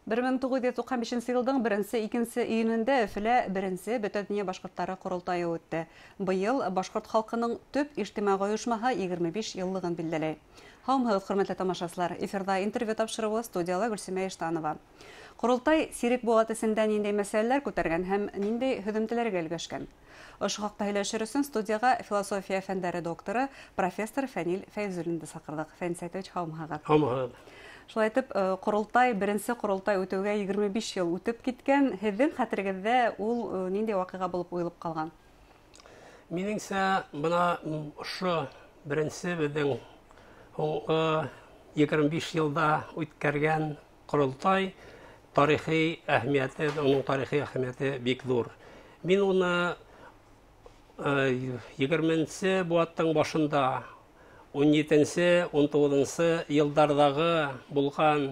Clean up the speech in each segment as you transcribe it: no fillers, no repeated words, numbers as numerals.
1995 йылдың 1-2 июнендә Өфөлә беренсе Бөтә донъя башҡорттары ҡоролтайы үтте. Быйыл башҡорт халҡының төп ижтимағи ойошмаһы 25 йыллығын билдәләй. Һаумыһығыҙ, хөрмәтле тамашасылар! Эфирҙа интервью тапшырыуы, студияла Гөлсимә Иштанова. Ҡоролтай сирек быуат эсендә ниндәй мәсьәләләр күтәргән һәм ниндәй һөҙөмтәләргә өлгәшкән? Ошо хаҡта һөйләшер өсөн студияға философия фәндәре докторы, профессор Фәнил Фәйзуллинды саҡырҙыҡ. Фәнил Сәйтович, һаумыһығыҙ! Һаумыһығыҙ! Шулай итеп, ҡоролтай, беренсе ҡоролтай үтеүгә 25 йыл үтеп киткән. Һеҙҙең хәтерегеҙҙә ул ниндәй ваҡиға булып уйылып ҡалған? Минеңсә, бына ошо беренсе беҙҙең һуңғы 25 йылда үткәргән ҡоролтай тарихи әһәмиәте, уның тарихи әһәмиәте бик ҙур. Мин уны 20-нсе быуаттың башында 17-нсе, 19-нсы йылдарҙағы булған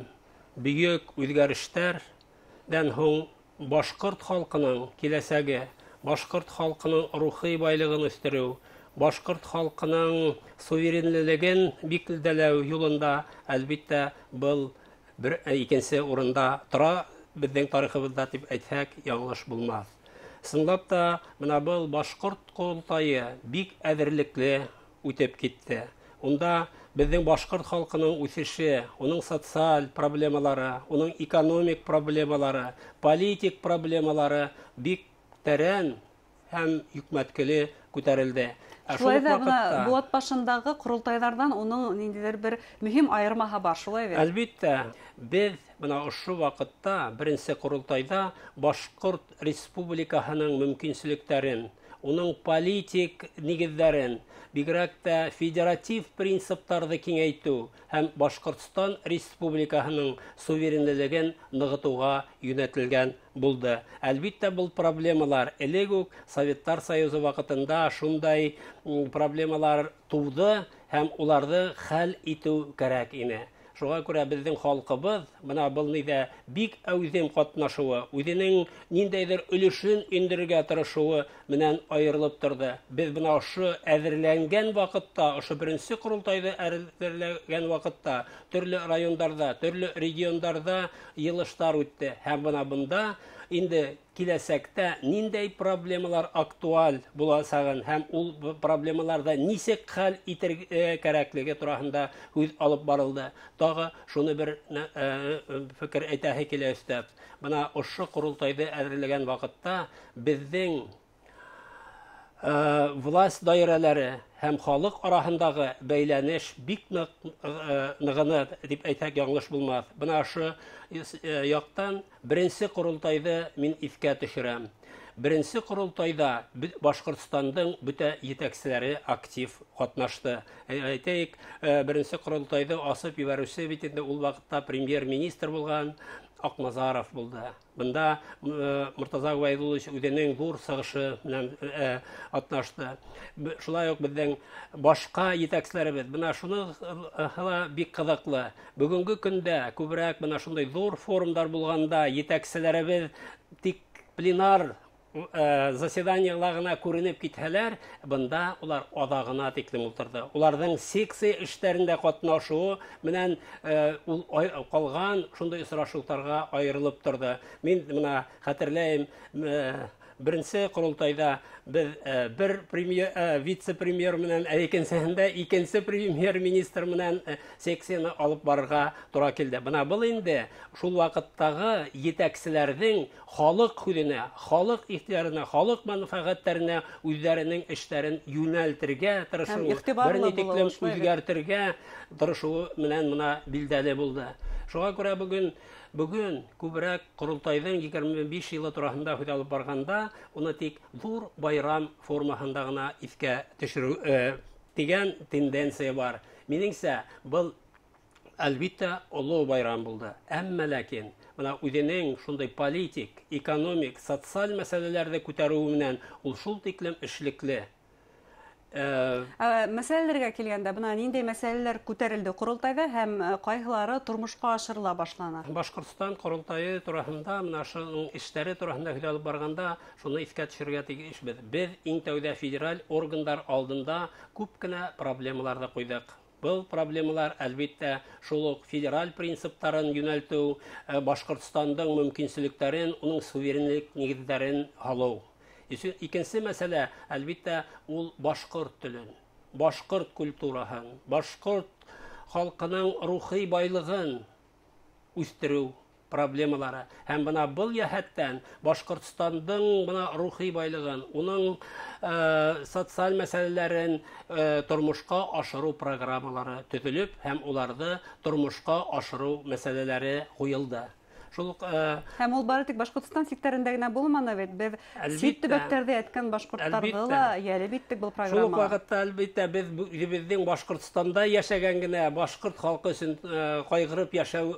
бөйөк үҙгәрештәрҙән һуң башҡорт халҡының киләсәге, башҡорт халҡының рухи байлығын үҫтереү, башҡорт халҡының суверенлелеген билдәләү юлында, әлбиттә, был бер икенсе урында тора беҙҙең тарихыбыҙҙа тип әйтһәк, яңылыш булмаҫ. Ысынлап та, бына был башҡорт ҡоролтайы бик әҙерлекле үтеп китте. Унда беҙҙең башҡорт халҡының үҫеше, уның социаль проблемалары, уның экономик проблемалары, политик проблемалары бик тәрән һәм йөкмәткеле күтәрелде. Шулай ҙа бына быуат башындағы ҡоролтайҙарҙан уның ниндәйҙер бер мөһим айырмаһы бар, шулай бит? Әлбиттә, беҙ бына ошо ваҡытта беренсе ҡоролтайҙа Башҡорт Республикаһының мөмкинселектәрен, уның политик нигеҙҙәрен, бигерәк тә федератив принциптарҙы киңәйтеү һәм Башҡортостан Республикаһының суверенлелеген нығытыуға йүнәтелгән булды. Әлбиттә, был проблемалар элек үк Советтар Союзы ваҡытында шундай проблемалар тыуҙы һәм уларҙы хәл итеү кәрәк ине. Шуға күрә беҙҙең халҡыбыҙ бына был ниҙә бик әүҙем ҡатнашыуы, үҙенең ниндәйҙер өлөшөн индерергә тырышыуы менән айырылып торҙо. Беҙ бына ошо әҙерләнгән ваҡытта, ошо беренсе ҡоролтайҙы әҙерләгән ваҡытта төрлө райондарҙа, төрлө региондарҙа йыйылыштар үтте. Һәм бына бында инде киләсәктә ниндәй проблемалар актуаль буласағын һәм ул проблемаларҙы нисек хәл итергә кәрәклеге тураһында һүҙ алып барылды. Тағы шуны бер фекер әйтәһе килә өҫтәп. Бына ошо ҡоролтайҙы әҙерләгән ваҡытта беҙҙең власть даирәләре һәм халыҡ араһындағы бәйләнеш бик ныҡ нығыны тип әйтһәк яңылыш булмаҫ. Бына ошо яҡтан беренсе ҡоролтайҙы мин иҫкә төшөрәм. Беренсе ҡоролтайҙа Башҡортостандың бөтә етәкселәре актив ҡатнашты. Әйтәйек, беренсе ҡоролтайҙы асып ебәреүсе бит инде ул ваҡытта премьер-министр булған Аҡназаров булды. Бында Мортаза Ғүбәйҙуллович үҙенең ҙур сығышы менән ҡатнашты. Шулай уҡ беҙҙең башҡа етәкселәребеҙ. Бына шуны ла бик ҡыҙыҡлы. Бөгөнгө көндә күберәк бына шундай ҙур форумдар булғанда етәкселәребеҙ тик пленар заседаниела ғына күренеп китһәләр, бында улар аҙағына тиклем ултырҙы. Уларҙың секция эштәрендә ҡатнашыуы менән ул ҡалған шундай осрашыуҙарға айырылып торҙо. Мин бына хәтерләйем, беренсе ҡоролтайҙа беҙ бер премьер, вице-премьер менән, ә икенсеһендә икенсе премьер-министр менән секцияны алып барырға тура килде. Бына был инде шул ваҡыттағы етәкселәрҙең халыҡ һүҙенә, халыҡ ихтыярына, халыҡ мәнфәғәттәренә үҙҙәренең эштәрен йүнәлтергә тырышыуы, бер ни тиклем үҙгәртергә тырышыуы менән бына билдәле булды. Шуға күрә бөгөн күберәк ҡоролтайҙың 25 йылы тураһында һүҙ алып барғанда, уны тик ҙур байрам формаһында ғына иҫкә төшөрөү тигән тенденция бар. Минеңсә, был әлбиттә оло байрам булды. Әммә ләкин бына үҙенең шундай политик, экономик, социаль мәсьәләләрҙе күтәреүе менән ул шул тиклем эшлекле. Мәсьәләләргә килгәндә, бына ниндәй мәсьәләләр күтәрелде ҡоролтайҙа һәм ҡайһылары тормошҡа ашырыла башлана? Башҡортостан ҡоролтайы тураһында, бына шуның эштәре тураһында һүҙ алып барғанда, шуны иҫкә төшөрөргә тейешбеҙ. Беҙ иң тәүҙә федераль органдар алдында күп кенә проблемаларҙы ҡуйҙыҡ. Был проблемалар, әлбиттә, шул уҡ федераль принциптарын йүнәлтеү, Башҡортостандың мөмкинселектәрен, уның суверенлык нигеҙҙәрен һалыу. Икенсе мәсьәлә, әлбиттә, ул башҡорт телен, башҡорт культураһын, башҡорт халҡының рухи байлығын үҫтереү проблемалары. Һәм бына был йәһәттән Башҡортостандың бына рухи байлығын, уның социаль мәсьәләләрен тормошҡа ашырыу программалары төҙөлөп һәм уларҙы тормошҡа ашырыу мәсьәләләре ҡуйылды. Шул һәм ул бары тик Башҡортостан сиктәрендә генә булманы бит. Беҙ сит төбәктәрҙә әйткән башҡорттарҙы ла йәлеп иттек был программаға. Шул уҡ ваҡытта, әлбиттә, беҙ үҙебеҙҙең Башҡортостанда йәшәгән генә башҡорт халҡы өсөн ҡайғырып йәшәү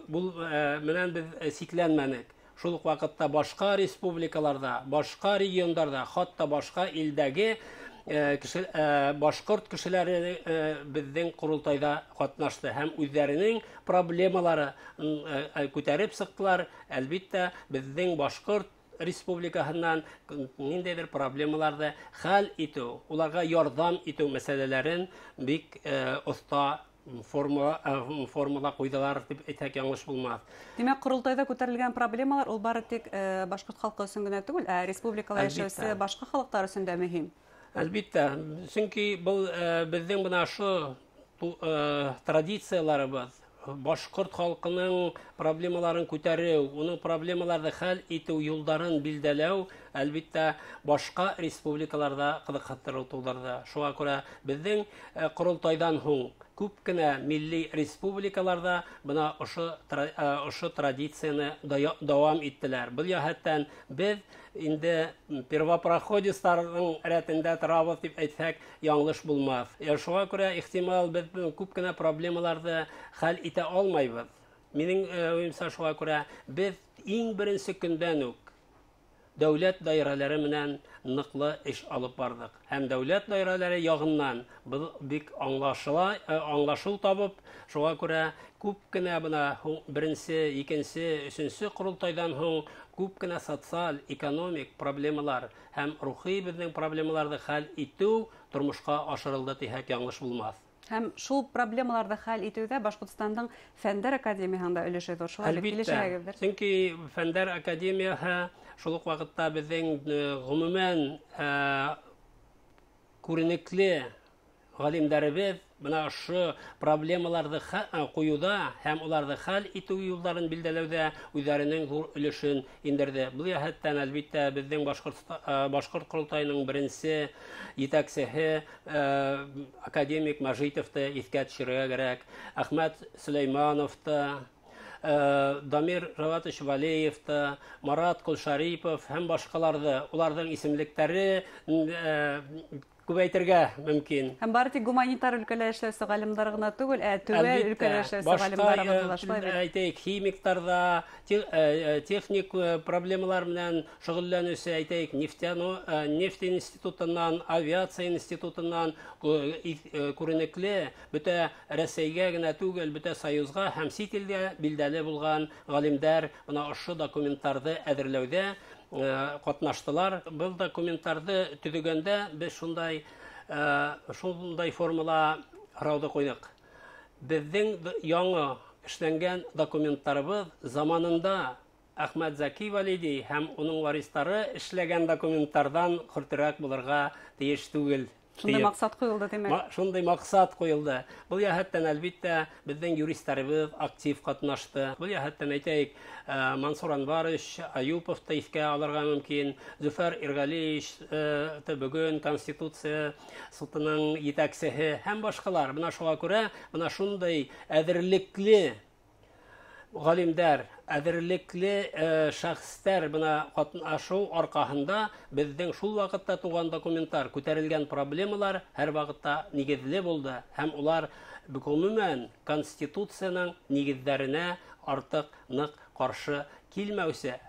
менән беҙ сикләнмәнек. Шул уҡ ваҡытта башҡа республикаларҙа, башҡа региондарҙа, хатта башҡа илдәге башҡорт кешеләре беҙҙең ҡоролтайҙа ҡатнашты һәм үҙҙәренең проблемалары күтәреп сыҡтылар. Әлбиттә, беҙҙең Башҡорт республикаһынан ниндәйҙер проблемаларҙы хәл итеү, уларға ярҙам итеү мәсьәләләрен бик оҫта формула ҡуйҙылар тип әйтһәк яңылыш булмаҫ. Тимәк, ҡоролтайҙа күтәрелгән проблемалар ул бары тик башҡорт халҡы өсөн генә түгел, ә республикала йәшәүсе башҡа халыҡтар өсөн дә мөһим. Әлбиттә, сөнки был беҙҙең бына ошо традицияларыбыҙ, башҡорт халҡының проблемаларын күтәреү, уның проблемаларҙы хәл итеү юлдарын билдәләү, әлбиттә, башҡа республикаларҙа ҡыҙыҡһындырыу тыуҙырҙы. Шуға күрә беҙҙең ҡоролтайҙан һуң күп кенә милли республикаларҙа бына ошо традицияны дауам иттеләр. Был йәһәттән беҙ инде первопроходецтарҙың рәтендә торабыҙ тип әйтһәк яңылыш булмаҫ. Шуға күрә ихтимал беҙ күп кенә проблемаларҙы хәл итә алмайбыҙ. Минең уйымса, шуға күрә беҙ иң беренсе көндән үк дәүләт даирәләре менән ныҡлы эш алып барҙыҡ. Һәм дәүләт даирәләре яғынан был бик аңлашыу табып, шуға күрә күп кенә бына беренсе, икенсе, өсөнсө ҡоролтайҙан һуң күп кенә социаль, экономик проблемалар һәм рухи беҙҙең проблемаларҙы хәл итеү тормошҡа ашырылды тиһәк яңылыш булмаҫ. Һәм шул проблемаларҙы хәл итеүҙә Башҡортостандың Фәндәр академияһында өлөшө ҙур. Шулай бит, килешәһегеҙҙер? Сөнки Фәндәр академияһы шул уҡ ваҡытта беҙҙең ғөмүмән күренекле ғалимдарыбыҙ бына ошо проблемаларҙы ҡуйыуҙа һәм уларҙы хәл итеү юлдарын билдәләүҙә үҙҙәренең ҙур өлөшөн индерҙе. Был йәһәттән, әлбиттә, беҙҙең Башҡорт ҡоролтайының беренсе етәксеһе академик Мәжитовты иҫкә төшөрөргә кәрәк, Әхмәт Сөләймановты, Дамир Раватович Валеевты, Марат Ҡолшарипов һәм башҡаларҙы, уларҙың исемлектәре күбәйтергә мөмкин. Һәм бары тик гуманитар өлкәлә эшләүсе ғалимдар ғына түгел, ә теүәл өлкәлә эшләүсе ғалимдар ғына шулай бит. Әйтәйек, химиктар ҙа, техник проблемалар менән шөғөлләнеүсе, әйтәйек, нефть институтынан, авиация институтынан күренекле бөтә Рәсәйгә генә түгел, бөтә Союзға һәм сит илгә билдәле булған ғалимдар бына ошо документтарҙы әҙерләүҙә ҡатнаштылар. Был документтарҙы төҙөгәндә беҙ шундай формула һорауҙы ҡуйҙыҡ. Беҙҙең яңы эшләнгән документтарыбыҙ заманында Әхмәт Зәки Вәлиди һәм уның варистары эшләгән документтарҙан хөртөрәк булырға тейеш түгел. Шундай маҡсат ҡуйылды, тимәк. Шундай маҡсат ҡуйылды. Был йәһәттән, әлбиттә, беҙҙең юристарыбыҙ актив ҡатнашты. Был йәһәттән, әйтәйек, Мансур Анварович Аюповты иҫкә алырға мөмкин, Зөфәр Ирғәлиевич, бөгөн Конституция судының етәксеһе һәм башҡалар. Бына шуға күрә, бына шундай әҙерлекле ғалимдар, әҙерлекле шәхестәр бына ҡатнашыу арҡаһында беҙҙең шул ваҡытта туған документтар, күтәрелгән проблемалар һәр ваҡытта нигеҙле булды һәм улар ғөмүмән Конституцияның нигеҙҙәренә артыҡ ныҡ ҡаршы килмәүсе,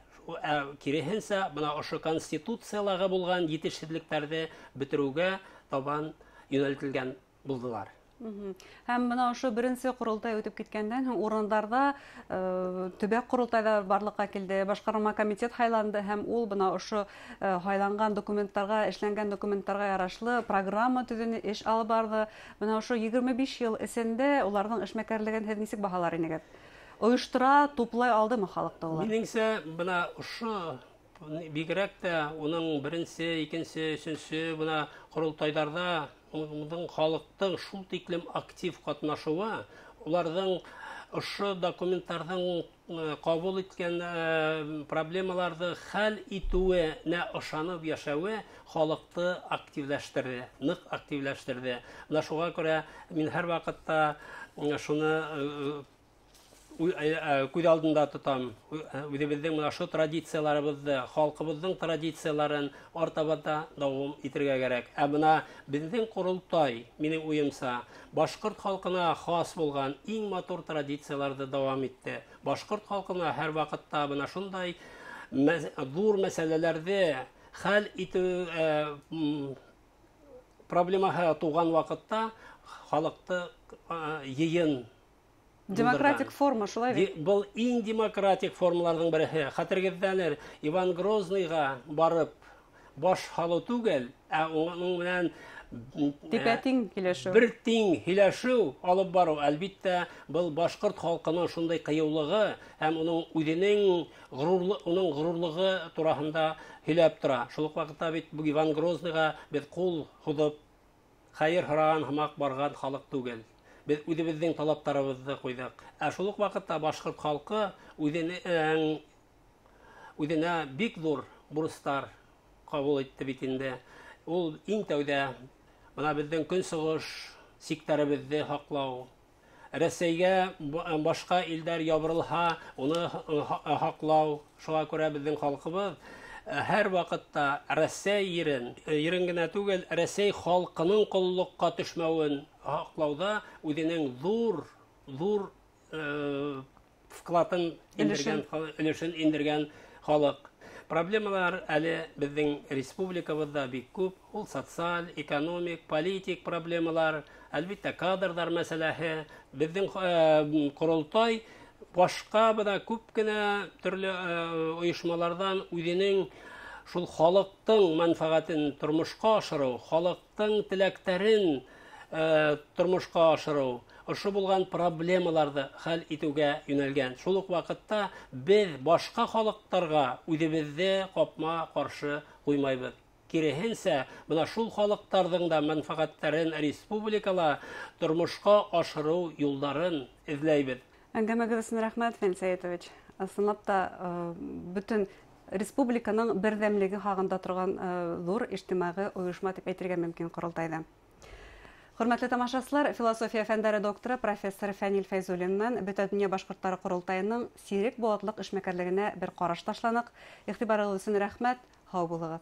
киреһенсә, бына ошо Конституциялағы булған етешһеҙлектәрҙе бөтөрөүгә табан йүнәлтелгән булдылар. Һәм бына ошо беренсе ҡоролтай үтеп киткәндән һуң урындарҙа төбәк ҡоролтайҙар барлыҡҡа килде, башҡарма комитет һайланды һәм ул бына ошо һайланған документтарға, эшләнгән документтарға ярашлы программа төҙөнө, эш алып барҙы. Бына ошо 25 йыл эсендә уларҙың эшмәкәрлеген һеҙ нисек баһалар инегеҙ? Ойоштора, туплай алдымы халыҡты улар? Минеңсә, бына ошо бигерәк тә уның беренсе, икенсе, өсөнсө бына ҡоролтайҙарҙа уның халыҡтың шул тиклем актив ҡатнашыуы, уларҙың ошо документтарҙың ҡабул иткән проблемаларҙы хәл итеүенә ышанып йәшәүе халыҡты активләштерҙе, ныҡ активләштерҙе. Бына шуға күрә мин һәр ваҡытта шуны күҙ алдында тотам. Үҙебеҙҙең бына ошо традицияларыбыҙҙы, халҡыбыҙҙың традицияларын артаба да дауам итергә кәрәк. Ә бына беҙҙең ҡоролтай, минең уйымса, башҡорт халҡына хас булған иң матур традицияларҙы дауам итте. Башҡорт халҡына һәр ваҡытта бына шундай ҙур мәсьәләләрҙе хәл итеү проблемаһы тыуған ваҡытта халыҡты йыйын. Демократик форма, шулай бит? Был иң демократик формаларҙың береһе. Хәтергеҙҙәлер, Иван Грозныйға барып баш һалыу түгел, ә уның менән типә-тиң һөйләшеү. Бер тиң һөйләшеү алып барыу. Әлбиттә, был башҡорт халҡының шундай ҡыйыулығы һәм уның үҙенең уның ғорурлығы тураһында һөйләп тора. Шул уҡ ваҡытта бит Иван Грозныйға беҙ ҡул һуҙып хәйер һораған һымаҡ барған халыҡ түгел. Беҙ үҙебеҙҙең талаптарыбыҙҙы ҡуйҙыҡ. Ә шул уҡ ваҡытта башҡорт халҡы үҙенә бик ҙур бурыстар ҡабул итте бит инде. Ул иң тәүҙә бына беҙҙең көнсығыш сиктәребеҙҙе һаҡлау, Рәсәйгә башҡа илдәр ябырылһа, уны һаҡлау. Шуға күрә беҙҙең халҡыбыҙ һәр ваҡытта Рәсәй ерен генә түгел, Рәсәй халҡының ҡоллоҡҡа төшмәүен һаҡлауҙа үҙенең ҙур вклатын индергән, өлөшөн индергән халыҡ. Проблемалар әле беҙҙең республикабыҙҙа бик күп. Ул социаль, экономик, политик проблемалар, әлбиттә кадрҙар мәсьәләһе. Беҙҙең ҡоролтай башҡа бына күп кенә төрлө ойошмаларҙан үҙенең шул халыҡтың мәнфәғәтен тормошҡа ашырыу, халыҡтың теләктәрен тормошҡа ашырыу, ошо булған проблемаларҙы хәл итеүгә йүнәлгән. Шул уҡ ваҡытта беҙ башҡа халыҡтарға үҙебеҙҙе ҡапма-ҡаршы ҡуймайбыҙ. Киреһенсә, бына шул халыҡтарҙың да мәнфәғәттәрен республикала тормошҡа ашырыу юлдарын эҙләйбеҙ. Әңгәмәгеҙ өсөн рәхмәт, Фәнил Сәйетович. Ысынлап та, бөтөн республиканың берҙәмлеге һағында торған ҙур ижтимағи ойошма тип әйтергә мөмкин ҡоролтайҙы. Хөрмәтле тамашасылар, философия фәндәре докторы профессор Фәнил Фәйзуллин менән Бөтә донъя башҡорттары ҡоролтайының сирек быуатлыҡ эшмәкәрлегенә бер ҡараш ташланыҡ. Иғтибарығыҙ өсөн рәхмәт, һау булығыҙ.